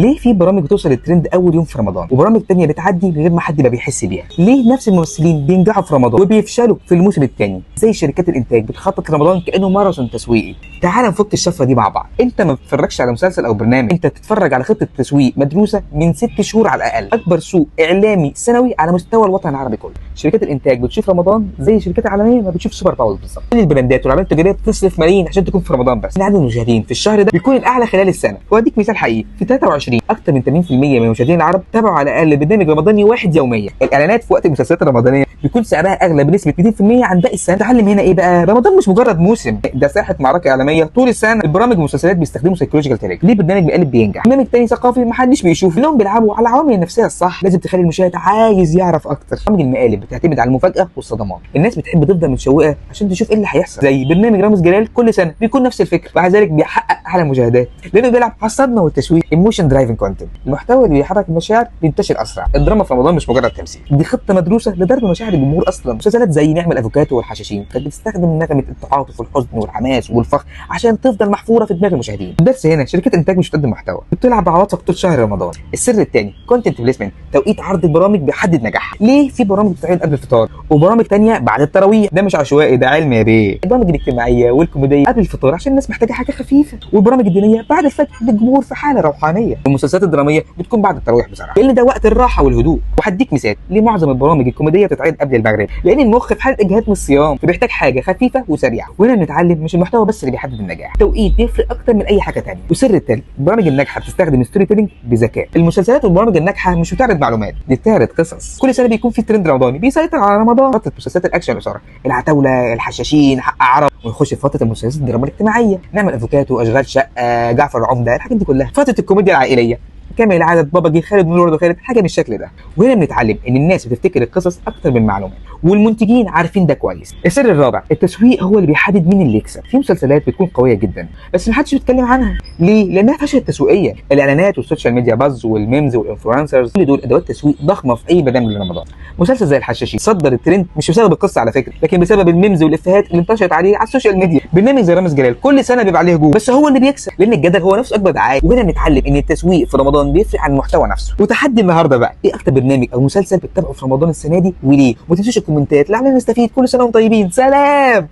ليه في برامج بتوصل للترند اول يوم في رمضان وبرامج تانية بتعدي من غير ما حد ما بيحس بيها؟ ليه نفس الممثلين بينجحوا في رمضان وبيفشلوا في الموسم الثاني؟ زي شركات الانتاج بتخطط لرمضان كانه ماراثون تسويقي. تعال نفك الشفرة دي مع بعض. انت ما بتتفرجش على مسلسل او برنامج، انت بتتفرج على خطه تسويق مدروسة من 6 شهور على الاقل. اكبر سوق اعلامي سنوي على مستوى الوطن العربي كله. شركات الانتاج بتشوف رمضان زي الشركات العالمية ما بتشوف Super Bowl بالظبط. كل البراندات والعلامات التجارية بتصرف ملايين عشان تكون في رمضان بس. عدد المشاهدين في الشهر ده بيكون الاعلى خلال السنه. واديك مثال حقيقي: في 23 اكثر من 80% من المشاهدين العرب تابعوا على الاقل برنامج رمضاني واحد يوميا. الاعلانات في وقت المسلسلات الرمضانية بيكون سعرها اغلى بنسبة 200% عن باقي السنه. تعلم هنا ايه بقى؟ رمضان مش مجرد موسم، ده ساحة معركة اعلامية طول السنه. البرامج والمسلسلات بيستخدموا psychological trick. ليه برنامج مقالب بينجح، برنامج تاني ثقافي ما حدش بيشوف؟ لانهم بيلعبوا على العوامل النفسية الصح. لازم تخلي المشاهد عايز يعرف اكتر. برامج المقالب بتعتمد على المفاجاة والصدمات. الناس بتحب تفضل متشوقة عشان تشوف ايه اللي هيحصل. زي برنامج رامز جلال، كل سنة بيكون نفس الفكرة، مع ذلك بيحقق اعلى مشاهدات لانه بيلعب على الصدمة والتشويق. emotion driven content، المحتوى اللي بيحرك المشاعر بينتشر اسرع. الدراما في رمضان مش مجرد تمثيل، دي خطه مدروسة لضرب مشاعر الجمهور اصلا. مسلسلات زي نعمة الافوكاتو والحشاشين كانت بتستخدم نغمة التعاطف والحزن والحماس والفخر عشان تفضل محفورة في دماغ المشاهدين. الدرس هنا: شركات انتاج مش بتقدم محتوى، بتلعب بعواطفك طول شهر رمضان. السر الثاني: content placement، توقيت عرض البرامج بيحدد نجاحها. ليه في برامج بتتعرض قبل الفطار وبرامج تانية بعد التراويح؟ ده مش عشوائي، ده علم يا بيه. البرامج الاجتماعية والكوميديه قبل الفطار عشان الناس محتاجه حاجة خفيفه، والبرامج الدينية بعد الفجر للجمهور في حاله روحانيه. المسلسلات الدرامية بتكون بعد التراويح بصراحه، لان ده وقت الراحة والهدوء. وهديك مثال: ليه معظم البرامج الكوميدية بتتعرض قبل المغرب؟ لان المخ في حاله اجهاد من الصيام، فبيحتاج حاجة خفيفة وسريعه. وهنا بنتعلم مش المحتوى بس اللي بيحدد النجاح، التوقيت بيفرق اكتر من اي حاجة ثانيه. والسر الثالث: البرامج الناجحة بتستخدم storytelling بذكاء. المسلسلات والبرامج الناجحة مش بتعرض معلومات، دي بتعرض قصص. كل سنة بيكون في ترند رمضاني بيسيطر على رمضان. فترة مسلسلات الاكشن والإثارة: العتاوله، الحشاشين، حق عرب. ونخش في فترة المسلسلات الدراما الاجتماعيه: نعمة الافوكاتو، اشغال شقه، جعفر العمده، الحاجات دي كلها. فترة الكوميديا العائليه: كامل العدد، بابا جه، خالد نور خالد، حاجة بالشكل ده. وهنا بنتعلم ان الناس بتفتكر القصص اكتر من المعلومات، والمنتجين عارفين ده كويس. السر الرابع: التسويق هو اللي بيحدد مين اللي يكسب. في مسلسلات بتكون قوية جدا بس محدش بيتكلم عنها. ليه؟ لانها فشلت تسويقيا. الاعلانات وال social media buzz وال memes وال influencers، كل دول ادوات تسويق ضخمة في اي برنامج لرمضان. مسلسل زي الحشاشين صدر الترند مش بسبب القصة على فكره، لكن بسبب ال memes والافيهات اللي انتشرت عليه على ال social media. برنامج زي رامز جلال كل سنة بيبقى عليه هجوم، بس هو اللي بيكسب لان الجدل هو نفسه اكبر دعايه. وهنا بنتعلم ان التسويق في رمضان بيفرق عن المحتوى نفسه. وتحدي النهارده بقى: ايه اكتر برنامج او مسلسل بتتابعه في رمضان السنة دي وليه؟ وما تنسوش الكومنتات لعلنا نستفيد. كل سنة وانتم طيبين، سلام.